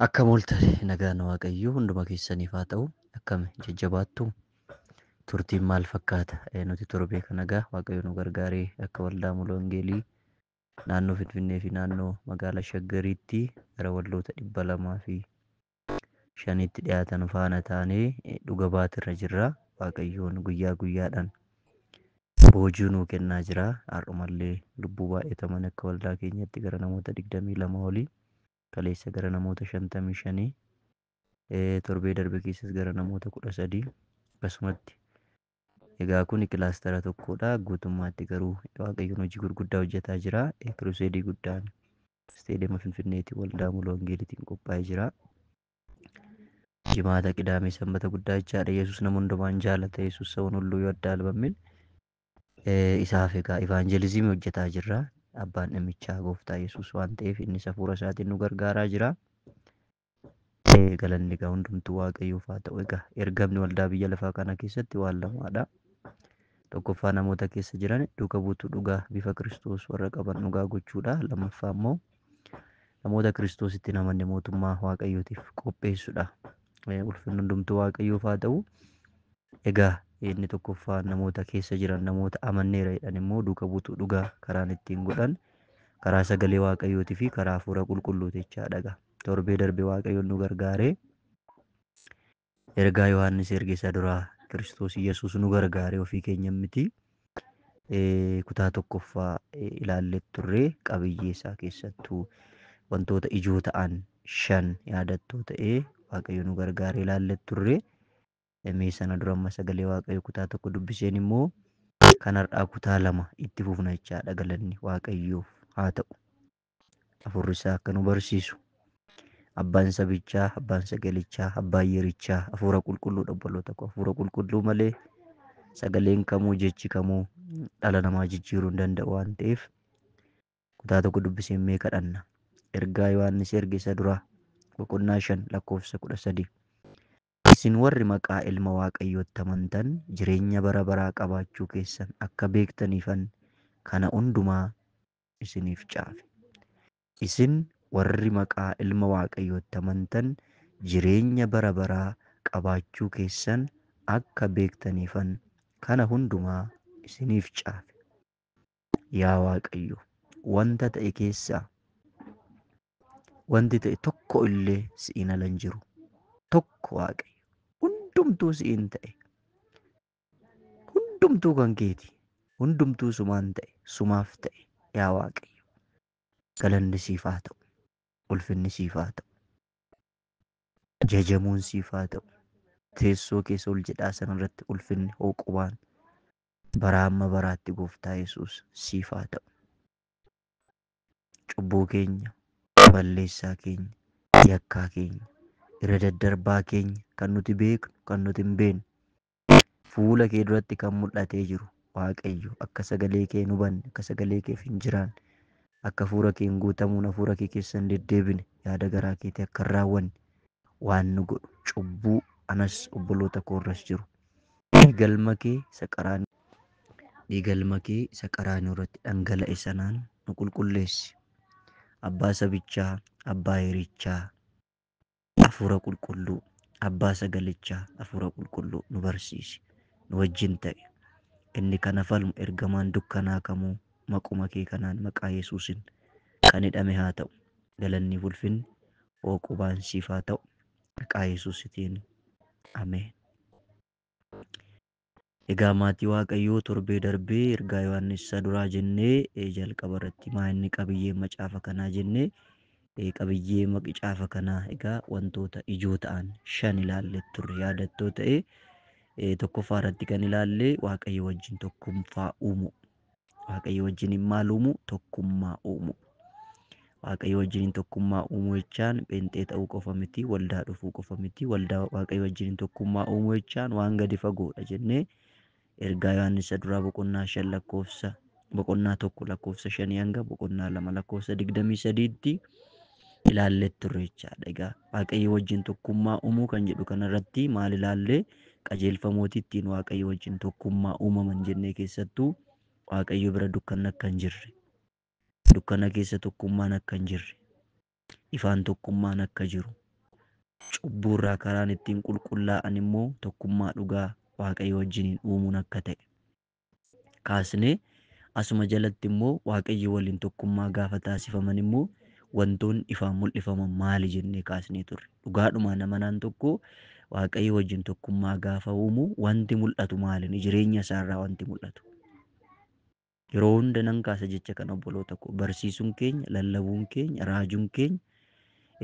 Akkam ooltan, nagaan Waaqayyoo hunduma keessaniif haa ta'u. Akkam jajjabaattu, turtiin maal fakkaata? Nuti torbee kana egaa Waaqayyo nu gargaaree akka waldaa Mula Wangeelii naannoo Finfinnee fi naannoo magaalaa Shaggariitti gara waldoota 205tti dhiyaatan faana taanee dhuga baatirra jirra. Waaqayyoon guyyaa guyyaadhaan boojuu nuu kennaa jira. Har'umallee lubbuu baay'ataman akka waldaa keenyatti gara namoota 22 olii, kaleessa gara namoota 55, torbee darbe keessas gara namoota 13 akkasumatti. Egaa kun kilaastara tokkodha. Guutummaatti garuu Waaqayyoon hojii gurguddaa hojjetaa jira. Kiruseedii guddaan isteediyeema Finfinneetti waldaa Mula Wangeeliitiin qophaa'ee jira. Jimaata, Qidaamee, Sanbata guddaa jechaadha. Yesuus nama hundumaan jaalata. Yesuus ሰውን ሁሉ ይወዳል በሚል isaaf egaa ivaanjelizimii hojjetaa jirra. Abbaan dhimmichaa gooftaa Yesuus waan ta'eef innis hafuura isaatiin nu gargaaraa jira. Galanni egaa hundumtuu Waaqayyoof haa ta'u. Egaa ergamni waldaa biyya lafaa kana keessatti waan lamaadha. Tokkoffaa, namoota keessa jiran duuka buutuu dhugaa bifa Kiristoos warra qaban dhugaa gochuudha. Lammaffaa immoo namoota Kiristoositti hin amanne mootummaa Waaqayyootiif qopheessuudha. Ulfinni hundumtuu Waaqayyoof haa ta'u. Egaa inni tokkoffaa namoota keessa jiran, namoota amanneera jedhan immoo duuka buutuu dhugaa karaan ittiin godhan karaa sagalee Waaqayyootii fi karaa hafuura qulqulluuti jechaadha. Egaa torbee darbe Waaqayyoon nu gargaaree ergaa Yohaannis erge isa duraa Kiristoos Yesuus nu gargaaree ofii keenya miti. Kutaa tokkoffaa ilaallee turre, qabiyyee isaa keessattuu wantoota ijoo ta'an 5 yaadattoo ta'ee Waaqayyo nu gargaaree ilaallee turre. Mee sana dura amma sagalee Waaqayyo kutaa tokko dubbiseen immoo kan har'aa kutaa 2 itti fufna jechaadha. Galanni Waaqayyoof haa ta'u. Hafuurri isaa akka nu barsiisu. Abbaan sabichaa, abbaan sagalichaa, abbaan yerichaa hafuura qulqulluudha, obboloota koo. Hafuura qulqulluu malee sagaleen kamuu, jechi kamuu dhala namaa jijjiiruu hin danda'u waan ta'eef kutaa tokko dubbiseen mee kadhanna. Ergaa Yohaannis erge isa duraa boqonnaa 5 lakkoofsa 13. Isin warri maqaa ilma Waaqayyootti amantan jireenya bara baraa qabaachuu keessan akka beektaniifan kana hundumaa isiniif caafe. Isin warri maqaa ilma Waaqayyootti amantan jireenya bara baraa qabaachuu keessan akka beektaniifan kana hundumaa isiniif caafe. Yaa Waaqayyo, wanta ta'e keessaa wanti ta'e tokko illee si'iin ala hin jiru. Tokko Waaqayyo. Hundumtuu si'iin ta'e. Hundumtuu kan keeti. Hundumtuu sumaan ta'e. Sumaaf ta'e. Yaa Waaqayyo. Galanni siif haa ta'u. Ulfinni siif haa ta'u. Jajamuun siif haa ta'u. Teessoo keessa ol jedhaa sanarratti ulfinni hooqubaan bara amma baraatti gooftaa Yesuus siif haa ta'u. Cubbuu keenya, balleessaa keenya, yakkaa keenya, irra daddarbaa keenya kan nuti beeknu, kan nuti hin beekne, fuula kee duratti kan mul'atee jiru Waaqayyo, akka sagalee kee hin hubanne, akka sagalee keef hin jiraanne, akka hafuura kee hin guutamuun hafuura kee keessa hin deddeebine, yaada garaa keetii akka hin raawwanne waan nu godhu cubbuu anas obboloota koorras jiru. Dhiigalma kee isa qaraanii dhiigalma kee isa qaraanii irratti dhangala'e sanaan nu qulqulleessi. Abbaa sabichaa, abbaa yerichaa, hafuura qulqulluu, abbaa sagalichaa, hafuura qulqulluu nu barsiisi. Nu wajjin ta'e. Inni kana falmu ergamaan dukkanaa kamuu maquma kee kanaan maqaa Yesuusin kan hidhame haa ta'u. Galanni ulfinni hooqubaan siif haa ta'u. Maqaa Yesuusitiin. Ameen. Egaa maatii Waaqayyoo, torbee darbee ergaa Yohaannis isa duraa jennee jalqaba irratti maa inni qabiyyee macaafa kanaa jennee, qabiyyee macaafa kanaa egaa wantoota ijoo ta'an 5 ilaallee turre yaadattoo ta'e. Tokkoffaa irratti kan ilaalle Waaqayyo wajjin tokkummaa uumu. Waaqayyo wajjin maal uumu? Tokkummaa uumu. Waaqayyo wajjin tokkummaa uumuu jechaan pheenxee ta'uu qofa miti, waldaa dhufuu qofa miti. Waldaa Waaqayyo wajjin tokkummaa uumuu jechaan waan gadi fagoodha jennee ergaa Yohaannis isa duraa boqonnaa 5 lakkoofsa, boqonnaa 1 lakkoofsa 5 hanga boqonnaa 2 lakkoofsa 23tti ilaallee turre jechaadha. Egaa Waaqayyo wajjin tokkummaa uumuu kan jedhu kanarratti maal ilaallee? Qajeelfamooti ittiin Waaqayyo wajjin tokkummaa uumaman jennee, keessattuu Waaqayyo bira dukkanni akka hin jirre, dukkana keessa tokkummaan akka hin jirre, ifaan tokkummaan akka jiru. Cubbuurraa karaan ittiin qulqullaa'an immoo tokkummaa dhugaa Waaqayyo wajjiniin uumuun akka ta'e kaasnee, asuma jalatti immoo Waaqayyo waliin tokkummaa gaafa taasifaman immoo wantoonni ifaan mul'ifaman maali jennee kaasnee turre. Dhugaadhumaan amanaan tokko Waaqayyo wajjin tokkummaa gaafa uumu wanti mul'atu maali? Jireenya isaarraa wanti mul'atu. Yeroo hunda nan kaasa jecha kana, obboloota koo, barsiisuun keenya, lallabuun keenya, raajuun keenya,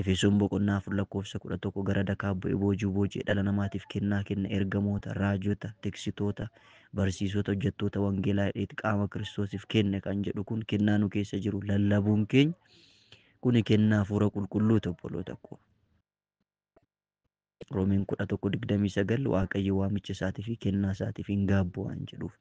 Efesoon boqonnaa 4 lakkoofsa 11, gara dakaa bu'ee boojuu booji'ee dhala namaatiif kennaa kenna, ergamoota, raajota, tiksitoota, barsiisota, hojjettoota wangeelaa jedheeti qaama Kiristoosiif kenne kan jedhu kun, kennaa nu keessa jiru lallabuun keenya kuni kennaa hafuura qulqulluuti, obboloota koo. Roomeen 11:29 Waaqayyo waamicha isaatii fi kennaa isaatiif hin gaabbu waan jedhuuf.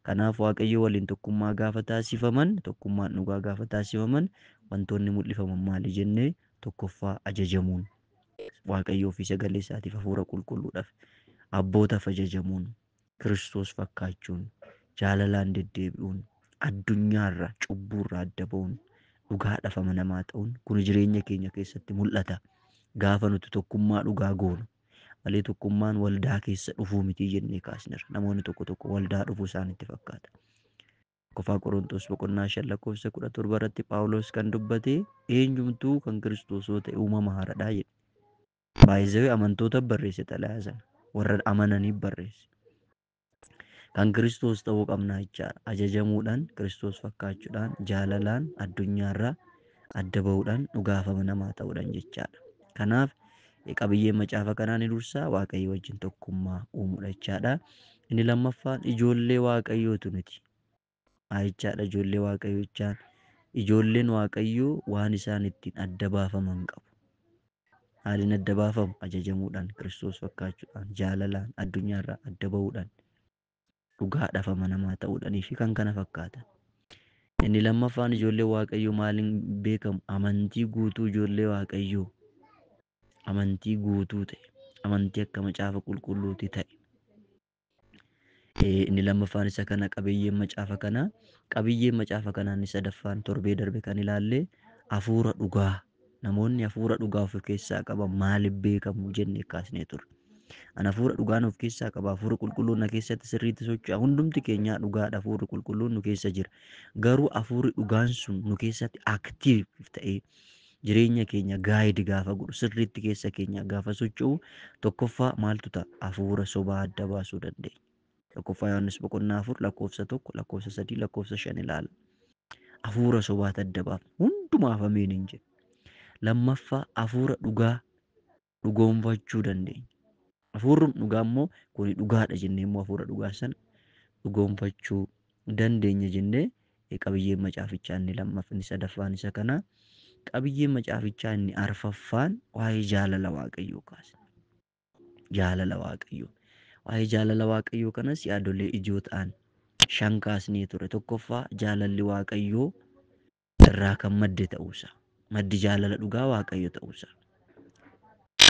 Kanaaf Waaqayyo waliin tokkummaa gaafa taasifaman, tokkummaan dhugaa gaafa taasifaman wantoonni mul'ifaman maali jennee, tokkoffaa ajajamuun Waaqayyoo fi sagalee isaatiif, hafuura qulqulluudhaaf, abbootaaf ajajamuun, Kiristoos fakkaachuun, jaalalaan deddeebi'uun, addunyaarraa cubbuurraa adda ba'uun, dhugaadhaaf amanamaa ta'uun kun jireenya keenya keessatti mul'ata. Gaafa nuti tokkummaa dhugaa goonu malee tokkummaan waldaa keessa dhufuu miti jennee kaasneerra. Namoonni tokko tokko waldaa dhufuu isaanitti fakkaata. Qofaa Qorontos boqonnaa 5 lakkoofsa 17 irratti Phaawulos kan dubbate, eenyumtuu kan Kiristoos yoo ta'e uumama haaraadha jedhe. Baay'isee amantoota barreesse xalayaa sana. Warra amananiif barreesse. Kan Kiristoos ta'uu qabna jechaadha. Ajajamuudhaan, Kiristoos fakkaachuudhaan, jaalalaan, addunyaarraa adda ba'uudhaan, dhugaaf amanamaa ta'uudhaan jechaadha. Kanaaf qabiyyeen macaafa kanaa ni dursaa Waaqayyo wajjin tokkummaa uumuudha jechaadha. Inni lammaffaan ijoollee Waaqayyootu nuti. Haa jechaadha, ijoollee Waaqayyoo jechaan ijoolleen Waaqayyoo waan isaan ittiin adda baafaman qabu. Maaliin adda baafamu? Ajajamuudhaan, Kiristoos fakkaachuudhaan, jaalalaan, addunyaarraa adda ba'uudhaan, dhugaadhaaf amanamaa ta'uudhaanii fi kan kana fakkaatan. Inni lammaffaan ijoollee Waaqayyoo maaliin beekamu? Amantii guutuu ijoollee Waaqayyoo. Amantii guutuu ta'e, amantii akka macaafa qulqulluuti ta'e. Inni lammaffaan isa kana qabiyyeen macaafa kanaa. Qabiyyeen macaafa kanaa inni sadaffaan torbee darbe kan ilaalle hafuura dhugaa. Namoonni hafuura dhugaa of keessaa qaban maaliif beekamu jennee kaasnee turre. Ani hafuura dhugaan of keessaa qaba. Hafuurri qulqulluun na keessatti sirriitti socho'a. Hundumti keenyaa dhugaadha. Hafuurri qulqulluun nu keessa jira. Garuu hafuurri dhugaan sun nu keessatti active ta'ee jireenya keenya guide gaafa godhu, sirriitti keessa keenya gaafa socho'u, tokkoffaa maaltu ta'a? Hafuura sobaa adda baasuu dandeenya. Tokkoffaa Yohaannis boqonnaa 4 lakkoofsa 1, lakkoofsa 3, lakkoofsa 5 ilaala. Hafuura sobaatu adda baafna. Hundumaaf ameen hin jedhu. Lammaffaa hafuura dhugaa dhugoomfachuu dandeenya. Hafuurri dhugaa immoo kuni dhugaadha jennee immoo hafuura dhugaa sana dhugoomfachuu dandeenya jennee, qabiyyeen macaafichaa inni lammaffaan, inni sadaffaan isa kana. Qabiyyeen macaafichaa inni arfaffaan waa'ee jaalala Waaqayyoo kaasa. Jaalala Waaqayyoo. Waa'ee jaalala Waaqayyoo kanas yaadolee ijoo ta'an shan kaasnee ture. Tokkoffaa, jaalalli Waaqayyoo irraa kan madde ta'uusaa. Maddi jaalala dhugaa Waaqayyo ta'uusaa.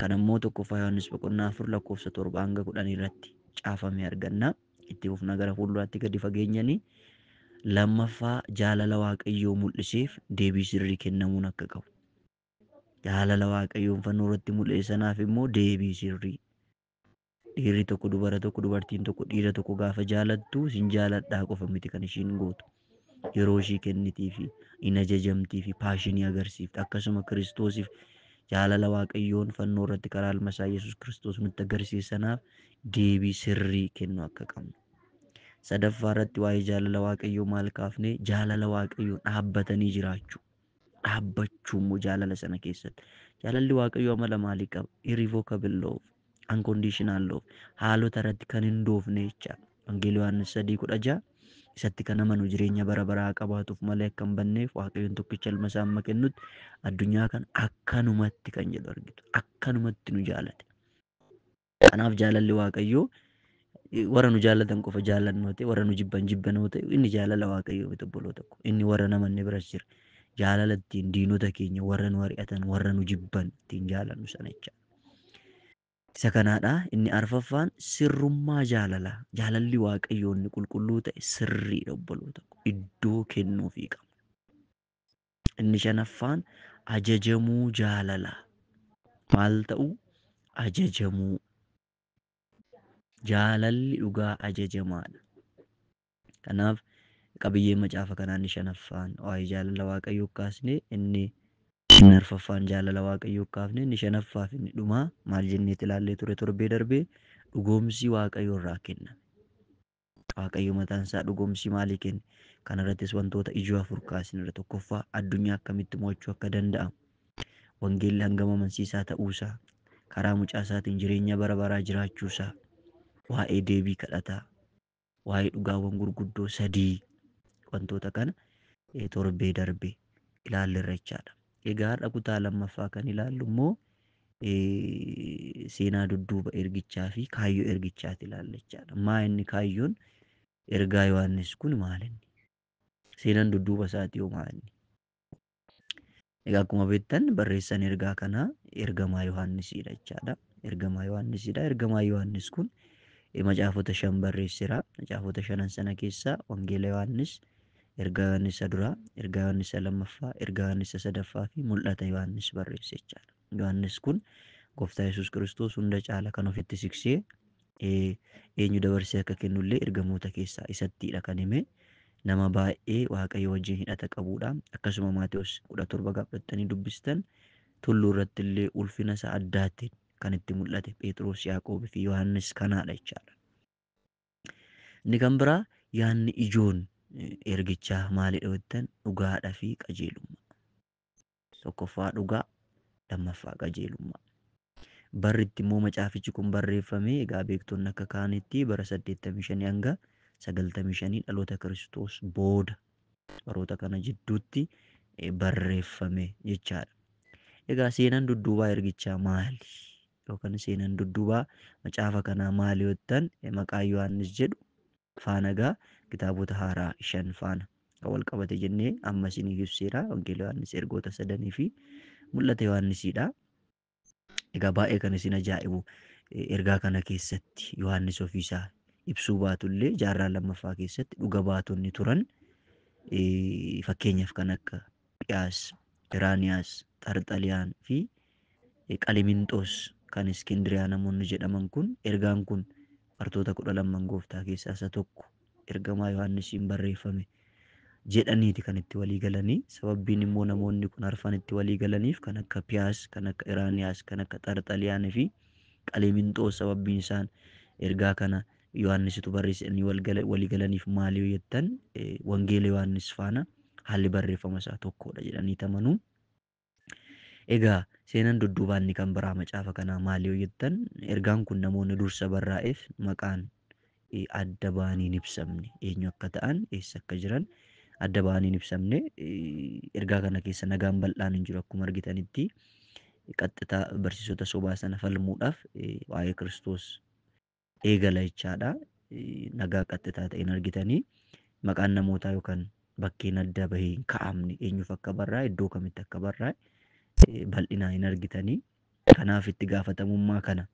Kan ammoo tokkoffaa Yohaannis boqonnaa 4 lakkoofsa 7 hanga 10 irratti caafamee arganna. Itti fufna gara fuulduraatti gadi fageenyanii. Lammaffaa, jaalala Waaqayyoo mul'iseef deebii sirrii kennamuun akka qabu. Jaalala Waaqayyoon fannoo irratti mul'ise sanaaf immoo deebii sirrii. Dhiirri tokko dubara tokko, dubartiin tokko dhiira tokko gaafa jaalattu sin jaaladhaa qofa miti kan ishiin gootu. Yeroo ishii kennitii fi in ajajamtii fi passion agarsiifti. Akkasuma Kiristoosiif jaalala Waaqayyoon fannoo irratti karaa ilma isaa Yesuus Kiristoos nutti agarsiise sanaaf deebii sirrii kennuu akka qabnu. Sadaffaa irratti waa'ee jaalala Waaqayyoo maal kaafne? Jaalala Waaqayyoo dhaabbatanii jiraachuu. Dhaabbachuu immoo jaalala sana keessatti. Jaalalli Waaqayyoo amala maalii qaba? Irrevocable love, unconditional love, haalota irratti kan hin doofne jecha. Wangeela Yohaannis 3:16, isatti kan amanu jireenya bara baraa qabaatuuf malee akka hin banneef Waaqayyoon tokkicha ilma isaa amma kennutti addunyaa kana akkanumatti kan jedhu argitu. Akkanumatti nu jaalate. Kanaaf jaalalli Waaqayyoo, warra nu jaallatan qofa jaallannoo ta'e, warra nu jibban jibbanoo ta'e, inni jaalala Waaqayyoo miti, obboloota koo. Inni warra namanne biras jira. Jaalala ittiin diinota keenya, warra nu ari'atan, warra nu jibban ittiin jaalannu sana jecha. Isa kanaadha. Inni arfaffaan sirrummaa jaalalaa. Jaalalli Waaqayyoo inni qulqulluu ta'e sirriidha, obboloota koo. Iddoo kennuufii qabna. Inni shanaffaan ajajamuu jaalalaa. Maal ta'u? Ajajamuu. Jaalalli dhugaa ajajamaadha. Kanaaf qabiyyee macaafa kanaa inni shanaffaan waa'ee jaalala Waaqayyoo kaasne, inni arfaffaan jaalala Waaqayyoo kaafne, inni shanaffaa fi inni dhumaa maal jenneet ilaallee ture torbee darbee? Dhugoomsii Waaqayyoo irraa kenname. Waaqayyo mataan isaa dhugoomsii maalii kenne? Kanarrattis wantoota ijoo afur kaasneerra. Tokkoffaa, addunyaa akkamitti mo'achuu akka danda'amu, wangeelli hangam amansiisaa ta'uusaa, karaa mucaa isaatiin jireenya bara baraa jiraachuusaa, waa'ee deebii kadhataa, waa'ee dhugaawwan gurguddoo sadii, wantoota kana torbee darbe ilaalleerra jechaadha. Egaa har'a kutaa lammaffaa kan ilaallu immoo seenaa dudduuba ergichaa fi kaayyoo ergichaati ilaalla jechaadha. Maa inni kaayyoon ergaa Yohaannis kun maal inni? Seenaan dudduuba isaatii hoo maal inni? Egaa akkuma beektan barreessaan ergaa kanaa ergamaa Yohaannisiidha jechaadha. Ergamaa Yohaannisiidha. Ergamaa Yohaannis kun macaafota 5 barreesseera. Macaafota shanan sana keessaa Wangeela Yohaannis, ergaa Yohaannis isa duraa, ergaa Yohaannis isa lammaffaa, ergaa Yohaannis isa sadaffaa fi mul'ata Yohaannis barreesse jechaadha. Yohaannis kun Gooftaa Yesuus Kiristoos hunda caala kan ofitti siqsee eenyu dabarsee akka kennullee ergamoota keessaa isattidha kan hime. Nama baay'ee Waaqayyo wajjin hidhata qabudha. Akkasuma Maatewos 17 gaafadhattanii dubbistan tulluu irratti illee ulfina isaa addaatiin kan itti mul'ate Phexros, Yaaqoob fi Yohaannis kanaadha jechaadha. Inni kan biraa yaadni ijoon ergichaa maalidha jettan? Dhugaadhaa fi qajeelummaa. Tokkoffaa dhugaa, lammaffaa qajeelummaa. Barri itti immoo macaafichi kun barreeffame egaa beektonni akka kaanitti bara 85 hanga 95 dhaloota Kiristoos booda baroota kana jidduutti barreeffame jechaadha. Egaa seenaan dudduubaa ergichaa maali? Yookaan seenaan dudduubaa macaafa kanaa maali jettan, maqaa Yohaannis jedhu faana egaa kitaabota haaraa 5 faana kan wal qabate jennee amma isiniif ibseera. Wangeela Yohaannis, ergoota sadanii fi mul'ata Yohaannisiidha. Egaa baay'ee kan isin ajaa'ibu ergaa kana keessatti Yohaannis ofiisaa ibsuu baatullee jaarraa lammaffaa keessatti dhuga baatonni turan, fakkeenyaaf kan akka Phiyaas, Iraaniyaas, Xarxaliyaan fi Qaliminxoos kan Iskindiriyaa namoonni jedhaman kun ergaan kun bartoota 12 gooftaa keessaa isa tokko ergamaa Yohaannisiin barreeffame jedhaniiti kan itti walii galanii. Sababbiin immoo namoonni kun arfan itti walii galaniif, kan akka Piyaas, kan akka Iraaniyaas, kan akka Xarxaliyaanii fi Qaliminxoos, sababbiin isaan ergaa kana Yohaannisitu barreessanii walii galaniif maali yoo jettan, Wangeela Yohaannis faana haalli barreeffama isaa tokkodha jedhanii amanuu. Egaa seenaan dudduubaa inni kan biraa macaafa kanaa maali yoo jettan, ergaan kun namoonni dursa barraa'eef maqaan adda ba'anii hin ibsamne, eenyu akka ta'an, eessa akka jiran adda ba'anii hin ibsamne. Ergaa kana keessa nagaan bal'aan hin jiru. Akkuma argitanitti qaxxitaa barsiisota sobaa sana falmuudhaaf waa'ee Kiristoos eegala jechaadha. Nagaa qaxxitaa ta'een argitanii maqaan namootaa yookaan bakkeen adda bahee hin kaa'amne, eenyuuf akka barraa'e, iddoo kamitti akka barraa'e bal'inaan hin argitanii. Kanaaf itti gaafatamummaa kana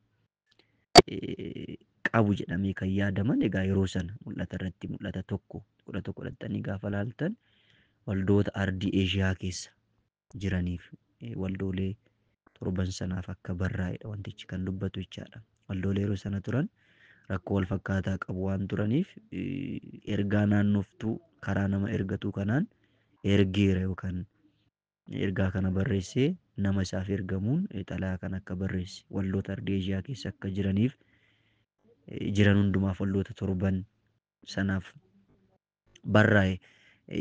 qabu jedhamee kan yaadaman egaa yeroo sana mul'ata irratti mul'ata 1:11 godhatanii gaafa laaltan waldoota ardii Eeshiyaa keessa jiraniif, waldoolee torban sanaaf akka barraa'edha wantichi kan dubbatu jechaadha. Waldoolee yeroo sana turan rakkoo wal fakkaataa qabu waan turaniif ergaa naannoftuu karaa nama ergatuu kanaan ergeera yookaan ergaa kana barreessee nama isaaf ergamuun xalayaa kan akka barreesse waldoota ardii Eeshiyaa keessa akka jiraniif jiran hundumaaf, waldoota torban sanaaf barraa'e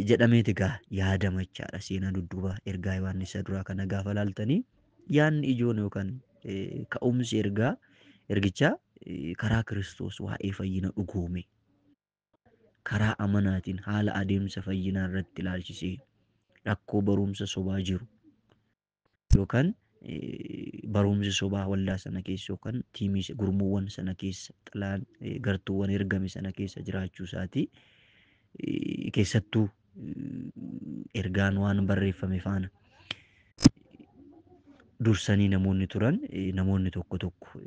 jedhameeti egaa yaadama jechaadha. Seenaa dudduuba ergaa Yohaannis isa duraa kana gaafa laaltanii yaadni ijoon yookaan ka'umsi ergaa ergichaa karaa Kiristoos waa'ee fayyina dhugoome karaa amanaatiin haala adeemsa fayyinaa irratti ilaalchisee rakkoo barumsa sobaa jiru yookaan barumsi sobaa waldaa sana keessa yookaan tiimii gurmuuwwan sana keessa, xalayaan gartuuwwan ergame sana keessa jiraachuu isaati. Keessattuu ergaan waan barreeffame faana dursanii namoonni turan, namoonni tokko tokko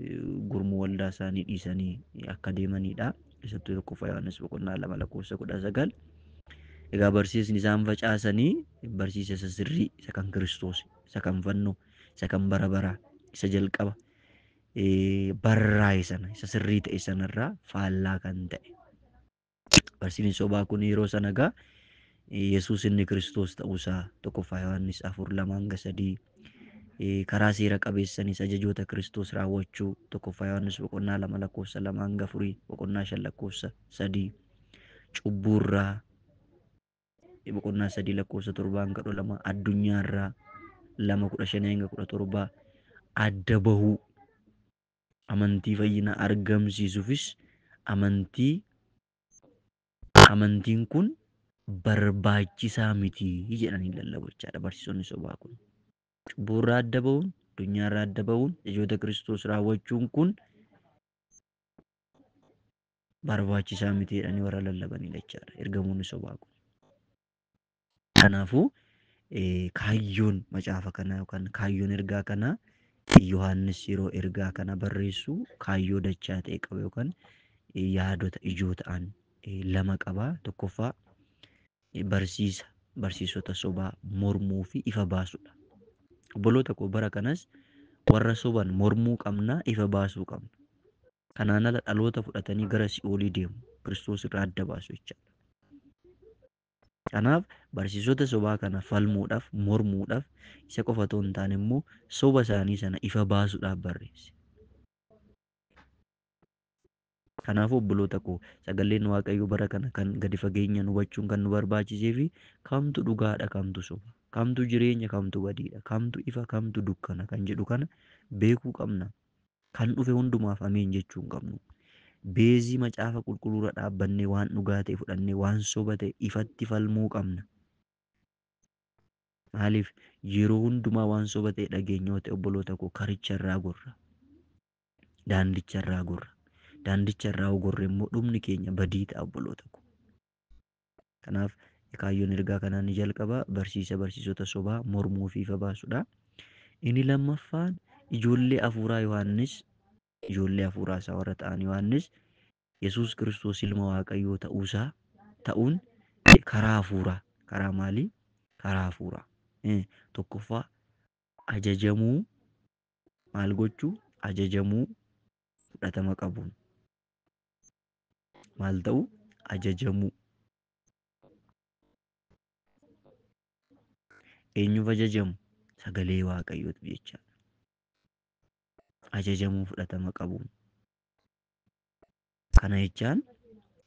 gurmuu waldaa isaanii dhiisanii akka deemanidha. Keessattuu 1ffaa Yohaannis boqonnaa 2 lakkoofsa 19. Egaa barsiisni isaan facaasanii barsiisa isa sirrii, isa kan Kiristoos, isa kan fannoo, isa kan bara baraa, isa jalqaba Barraa'e sana isa sirrii ta'e sanarraa faallaa kan ta'e. Barsiisni sobaa kun yeroo sana egaa Yesuus inni Kiristoos ta'uusaa 1ffaa Yohaannis 4 2-3, karaa seera qabeessanis ajajoota Kiristoos raawwachuu 1ffaa Yohaannis boqonnaa 2 lakkoofsa 2-4, boqonnaa 5 lakkoofsa 3, cubbuurraa boqonnaa 3 lakkoofsa 7-12, addunyaarraa 2:15-17 adda bahuu, amantii fayyinaa argamsiisuufis amantiin kun barbaachisaa miti jedhanii lallabu jechaadha barsiisonni sobaa kun. Cubbuurraa adda bahuun, addunyaarraa adda bahuun, ajajoota Kiristoos raawwachuun kun barbaachisaa miti jedhanii warra lallabanidha jechaadha ergamoonni sobaa kun. Kanaafuu kaayyoon macaafa kanaa yookaan kaayyoon ergaa kanaa, Yohaannis yeroo ergaa kana barreessu kaayyoo dachaa ta'e qaba yookaan yaadota ijoo ta'an lama qaba. Tokkoffaa, barsiisa barsiisota sobaa mormuu fi ifa baasuudha. Obboloota koo, bara kanas warra soban mormuu qabna, ifa baasuu qabna. Kanaan ala dhaloota fudhatanii gara si'oolii deemu, Kiristoos irraa adda baasu jechaadha. Kanaaf barsiisota sobaa kana falmuudhaaf, mormuudhaaf, isa qofa otoo hin taane immoo soba isaanii sana ifa baasuudhaaf barreesse. Kanaafuu obboloota koo, sagaleen Waaqayyoo bara kana kan gadi fageenyaan hubachuun kan nu barbaachisee fi kamtu dhugaadha, kamtu soba, kamtu jireenya, kamtu badiidha, kamtu ifa, kamtu dukkana kan jedhu kana beekuu qabna. Kan dhufe hundumaaf ameen jechuu hin qabnu. Beezii macaafa qulqulluurra dhaabbannee waan dhugaa ta'e fudhannee waan soba ta'e ifatti falmuu qabna. Maaliif yeroo hundumaa waan soba ta'e dhageenya yoo ta'e, obboloota koo, karicha irraa gorra. Daandicha irraa gorra. Daandicha irraa gorre immoo dhumni keenya badii ta'a, obboloota koo. Kanaaf kaayyoon ergaa kanaa ni jalqaba barsiisa barsiisota sobaa mormuu fi ifa baasuudha. Inni lammaffaan, ijoollee hafuuraa Yohaannis, ijoollee hafuuraa isaa warra ta'an Yohaannis Yesuus Kiristoos ilma Waaqayyoo ta'uusaa ta'uun karaa hafuuraa, karaa maalii? Karaa hafuuraa. Tokkoffaa, ajajamuu maal gochuu? Ajajamuu fudhatama qabuun. Maal ta'u? Ajajamuu. Eenyuuf ajajamu? Sagalee Waaqayyootiif jechaadha. Ajajamuu fudhatama qabuun. Kana jechaan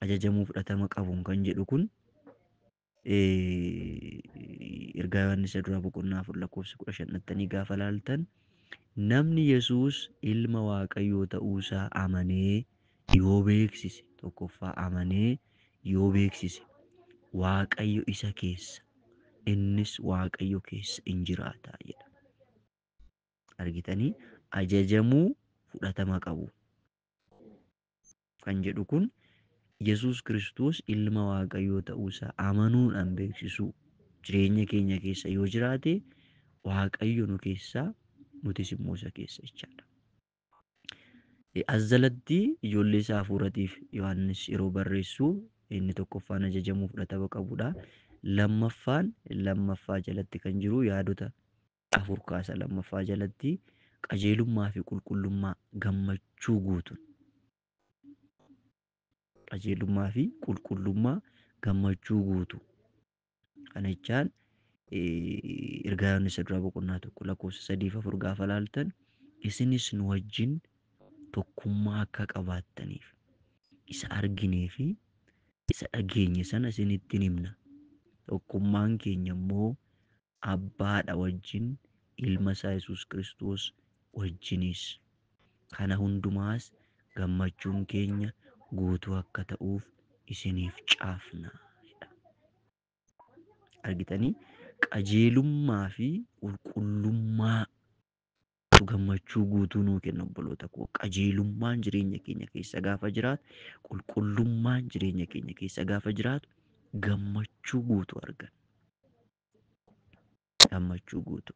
ajajamuu fudhatama qabuun kan jedhu kun ergaa Yohaannis duraa boqonnaa 4 lakkoofsa 15 dhattanii gaafa laaltan, namni Yesuus ilma Waaqayyoo ta'uusaa amanee yoo beeksise, tokkoffaa amanee yoo beeksise, Waaqayyo isa keessa, innis Waaqayyo keessa in jiraata jedha. Argitanii, ajajamuu fudhatama qabu kan jedhu kun Yesuus Kiristoos ilma Waaqayyoo ta'uusaa amanuudhaan beeksisuu, jireenya keenya keessa yoo jiraate Waaqayyo nu keessaa, nutis immoo isa keessa jechaadha. As jalatti ijoollee isaa hafuuratiif Yohaannis yeroo barreessu inni tokkoffaan ajajamuu fudhatama qabudha. Lammaffaan, lammaffaa jalatti kan jiru yaadota afur kaasa. Lammaffaa jalatti qajeelummaa fi qulqullummaa gammachuu guutuun. Qajeelummaa fi qulqullummaa gammachuu guutuu. Kana jechaan ergaa Yohaannis duraa boqonnaa 1 lakkoofsa 3 fi 4 gaafa laaltan, isinis nu wajjin tokkummaa akka qabaattaniif isa arginee fi isa dhageenye sana isinitti himna. Tokkummaan keenya immoo Abbaadha wajjin, ilma isaa Yesuus Kiristoos wajjinis. Kana hundumaas gammachuun keenya guutuu akka ta'uuf isiniif caafna. Argitanii, qajeelummaa fi qulqullummaa gammachuu guutuu nuu kenna, obboloota koo. Qajeelummaan jireenya keenya keessa gaafa jiraatu, qulqullummaan jireenya keenya keessa gaafa jiraatu, gammachuu guutuu arganna. Gammachuu guutuu.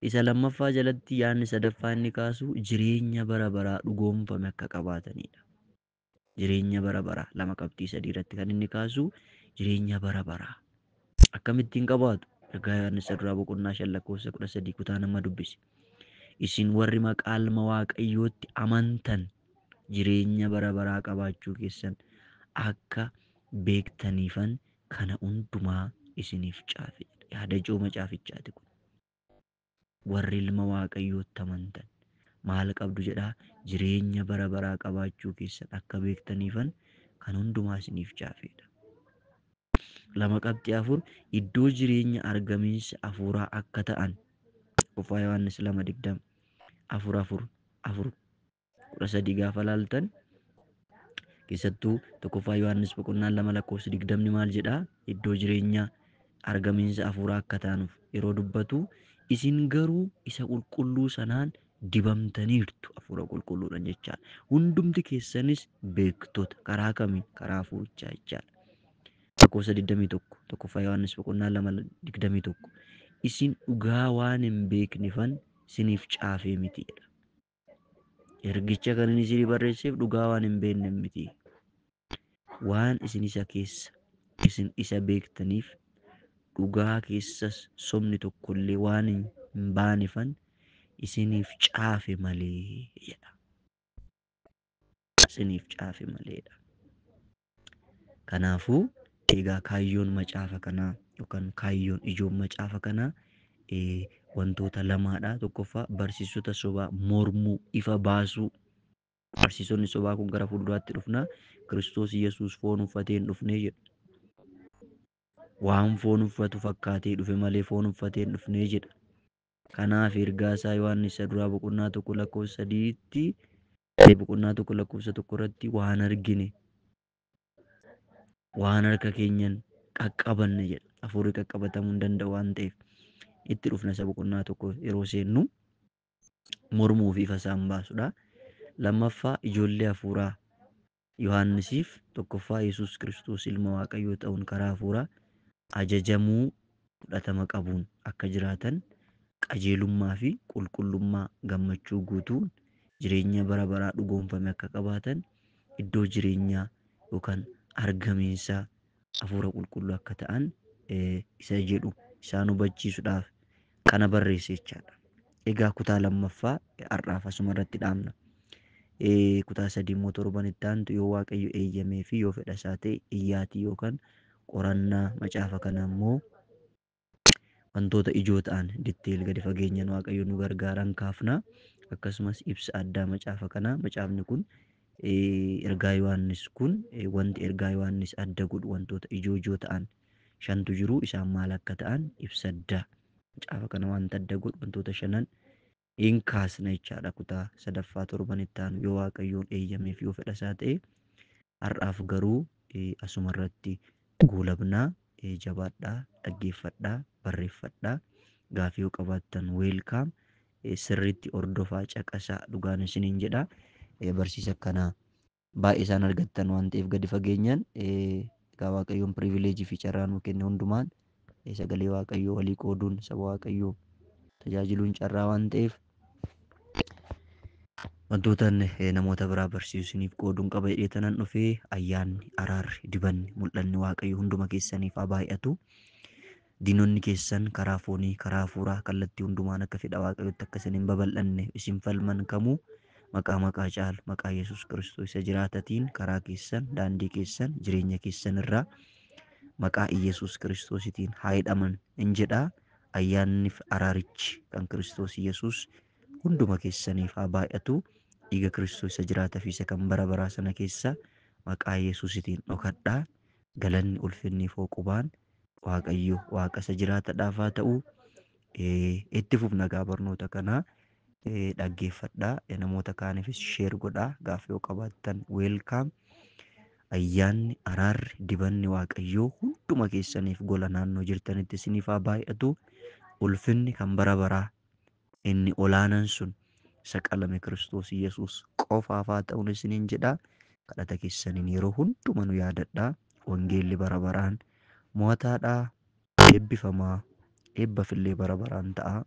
Isa lammaffaa jalatti yaadni sadaffaa inni kaasu jireenya bara baraa dhugoomfame akka qabaatanidha. Jireenya bara baraa 2 qabxii 3 irratti kan inni kaasu jireenya bara baraa. Akkamittiin qabaatu? Ergaa Yohaannis duraa boqonnaa 5 lakkoofsa 13 kutaa nama dubbise. Isin warri maqaa ilma Waaqayyootti amantan jireenya bara baraa qabaachuu keessan akka beektaniifan kana hundumaa isiniif caafe. Yaada ijoo macaafichaati kun. Warri ilma Waaqayyootti amantan maal qabdu jedhaa? Jireenya bara baraa qabaachuu keessan akka beektaniifan kan hundumaa isiniif caafedha. 2:4 iddoo jireenya argamiinsa hafuuraa akka ta'an 1 Yohaannis 2:20 4 4 4 13 gaafa laaltan keessattuu 1 Yohaannis boqonnaa 2 lakkoofsa 20 maal jedhaa? Iddoo jireenya argamiinsa hafuuraa akka ta'anuuf yeroo dubbatu isin garuu isa qulqulluu sanaan dibamtaniirtu hafuura qulqulluudhaan jechaadha. Hundumti keessanis beektota karaa kamiin? Karaa hafuurichaa jechaadha. Lakkoofsa 21 1 Yohaannis boqonnaa 2 21 isin dhugaa waan hin beeknifan isiniif caafee miti jedha. Ergicha kan inni isinii barreesseef dhugaa waan hin beekne miti. Waan isin isa keessa isin isa beektaniif dhugaa keessas sobni tokkollee waan hin baanefan isiniif caafe malee jedha. Isiniif caafe maleedha. Kanaafuu egaa kaayyoon macaafa kanaa yookaan kaayyoon ijoon macaafa kanaa wantoota lamaadha. Tokkoffaa barsiisota sobaa mormuu, ifa baasuu. Barsiisonni sobaa kun gara fuulduraatti dhufna. Kiristoos Yesuus foon uffatee hin dhufnee jedhu. Waan foon uffatu fakkaatee dhufe malee foon uffatee hin dhufnee jedha. Kanaaf ergaa isaa Yohaannis isa duraa boqonnaa 1 lakkoofsa 3tti boqonnaa 1 lakkoofsa 1 irratti waan argine waan harka keenyan qaqqabanne jedha. Hafuurri qaqqabatamuu hin danda'u waan ta'eef itti dhufna isa boqonnaa 1 yeroo seennu mormuu fi ifa isaan baasudha. Lammaffaa ijoollee hafuuraa Yohaannisiif tokkoffaa Yesuus Kiristoos ilma Waaqayyoo ta'uun karaa hafuuraa ajajamuu fudhatama qabuun akka jiraatan qajeelummaa fi qulqullummaa gammachuu guutuun jireenya bara baraa dhugoomfame akka qabaatan iddoo jireenyaa yookaan argamiinsa hafuura qulqulluu akka ta'an isa jedhu isaan hubachiisuudhaaf kana barreesse jechaadha. Egaa kutaa lammaffaa har'aaf asuma irratti dhaabna. Kutaa 3 immoo torban itti aantu yoo Waaqayyo eeyyamee fi yoo fedha isaa ta'e iyyaatii yookaan qorannaa macaafa kana immoo wantoota ijoo ta'an ditteel gadi fageenyaan Waaqayyo nu gargaaran kaafna. Akkasumas ibsa addaa macaafa kanaa macaafni kun ergaa Yohaannis kun wanti ergaa Yohaannis adda godhu wantoota ijoo ijoo ta'an 5tu jiru. Isaan maal akka ta'an ibsa addaa macaafa kana wanta adda godhu wantoota 5 hin kaasna jechaadha. Kutaa sadaffaa torban itti aanu yoo Waaqayyoon eeyyameef yoo fedha isaa ta'e har'aaf garuu asuma irratti goolabnaa. Jabaadhaa, dhaggeeffadhaa, barreeffadhaa. Gaafii yoo qabaattan weelkaam. Sirriitti hordofaa, caqasaa, dhugaan isiniin jedha. Barsiisa akkanaa baay'ee isaan argattan waan ta'eef gadi fageenyaan egaa Waaqayyoon pirivileejii fi carraa nuu kenne hundumaan sagalee Waaqayyoo walii qooduun saba Waaqayyoo tajaajiluun carraa waan ta'eef wantoota namoota biraa barsiisu isiniif qooduun qaba jedhee tanan dhufee ayyaanni, araarri, dibanni, mul'anni Waaqayyoo hunduma keessaniif haa baay'atu. Diinonni keessan karaa foonii, karaa hafuuraa kallattii hundumaan akka fedha Waaqayyootti akka isin hin babal'anne isin falman kamuu maqaa maqaa caalu maqaa Yesuus Kiristoos isa jiraatatiin karaa keessan, daandii keessan, jireenya keessan irraa maqaa Iyyasuus Kiristoositiin haa hidhaman hin jedhaa. Ayyaanni fi araarichi kan Kiristoos Iyyasuus hunduma keessaniif haa baay'atu. Dhiiga Kiristoos isa jiraataa fi isa kan bara baraa sana keessa maqaa Yesuusitiin dhokadhaa. Galanni ulfinni fi qubaan Waaqayyo Waaqa isa jiraatadhaaf haa ta'u. Itti fufna gaa barnoota kanaa dhaggeeffadhaa. Namoota kaaniifis sheer godhaa. Gaaffii yoo qabaattan weelkaam. Ayyaanni, araarri, dibanni Waaqayyoo hunduma keessaniif gola naannoo jirtanitti isiniif haa baay'atu. Ulfinni kan bara baraa inni olaanaan sun isa qalame Kiristoos Yesuus qofaaf haa ta'uun isiniin jedha. Kadhata keessaniin yeroo hunduma nu yaadadhaa. Wangeelli bara baraan mo'ataadhaa. Eebbifamaa. Eebbafillee bara baraan ta'a.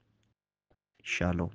Shaaloom.